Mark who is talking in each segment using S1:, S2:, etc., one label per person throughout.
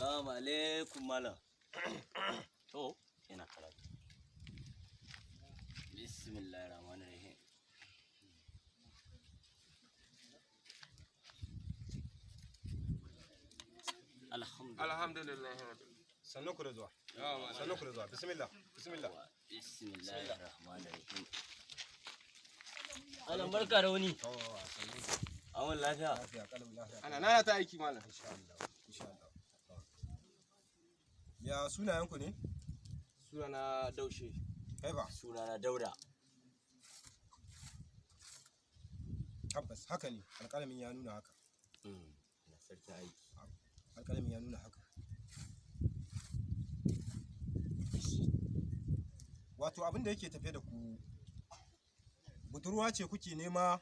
S1: Assalamu alaikum, malam. To, ina karatu. Bismillahir Rahmanir Rahim. Alhamdulillah.
S2: Alhamdulillah.
S3: Sannu ku da zuwa. Sannu ku da zuwa. Bismillah. Bismillah.
S1: Bismillahir Rahmanir Rahim. Malam, barka da wuni. Awon lafiya.
S3: Lafiya kalau, lafiya.
S2: Ana nana ta aiki, malam.
S3: Insha Allah. Insha Allah. Ya sunayenku ne?
S2: Sunana Daushe.
S3: Kai ba.
S1: Sunana Dauda.
S3: Tabbas haka ne. Alƙalamin ya nuna haka.
S1: Ina sarki aiki.
S3: Alƙalamin ya nuna haka. Wato abin da yake tafe da ku, budurwa ce kuke nema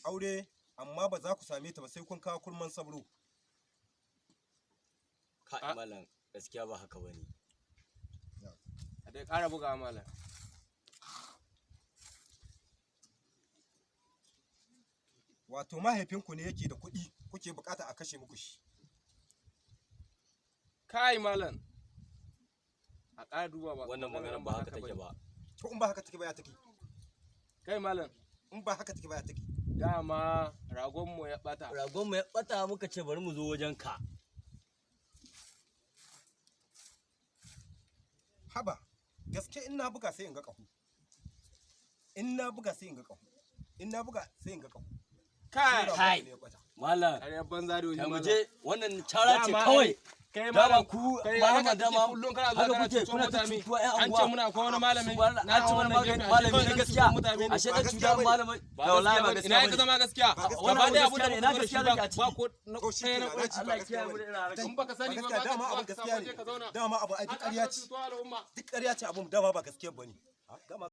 S3: aure, amma ba za ku same ta ba sai kun kawo kurman sabro.
S1: Kai
S2: Ah.
S1: malam, gaskiya ba haka bane.
S2: A dai ƙara buga, malam.
S3: Wato mahaifinku ne yake da kuɗi kuke bukata a kashe muku shi.
S2: Kai malam. A ƙara duba ba.
S1: Wannan maganar ba haka take ba.
S3: To, in ba haka take ba, ya take?
S2: Kai malam,
S3: In ba haka take ba, ya take?
S2: dama ragonmu ya ɓata.
S1: Ragon mu ya bata, muka ce bari mu zo wajen ka.
S3: Haba, gaske in na buga sai in ga ƙaho. In na buga sai in ga ƙaho. In na buga sai in ga ƙaho.
S2: Kai.
S3: Ragon
S1: Kai.
S3: ne ya ɓata.
S1: Malam,
S2: Ƙaryar banza da wani
S1: kai mu
S2: malam.
S1: je, wannan cara ce
S2: Dama
S1: kawai.
S2: ai, kai
S1: Dama
S2: malam,
S1: ku
S2: kai
S1: malaman
S2: haka kake
S1: dama
S2: kullum kana zuwa
S1: haka
S2: kana
S1: kuke
S2: cutar
S1: kuna ta
S2: mutane.
S1: cutuwa ƴan
S2: An ce
S1: anguwa.
S2: muna akwai wani malami
S1: Subhanallah,
S2: na
S1: an ce mana
S2: wannan gefe, ashe
S1: malami
S2: kawai
S1: na
S2: dan
S1: gaskiya.
S2: cutar mutane ne.
S1: Ashe
S3: Ba
S1: dan
S3: gaskiya
S1: cutar
S3: bane.
S1: malami.
S2: Ba
S1: Da wallahi ba
S2: gaskiya bane.
S1: gaskiya
S2: Ina ya
S1: bane.
S2: zama gaskiya?
S3: Ba gaskiya
S2: Gaba
S1: bane.
S2: ɗaya abin da
S1: Ina
S2: muka
S1: gaskiya
S2: zo da
S1: take a
S2: shi ba
S1: ciki.
S2: ko na
S3: To shi
S2: ɗaya na
S3: kenan, na ci ba
S1: Allah ya
S3: gaskiya
S1: kiyaye mu
S3: bane.
S1: da irin harkar.
S2: In baka sani
S3: Ba
S2: ba,
S3: gaskiya,
S2: ba
S3: dama
S2: ka
S3: abin
S2: samu
S3: gaskiya
S2: waje
S3: ne.
S2: ka zauna.
S3: Dama abu ai duk
S2: Haka
S3: ƙarya
S2: aka
S3: ce.
S2: cuto al'umma.
S3: Duk ƙarya ce abin, dama ba gaskiya bane. Dama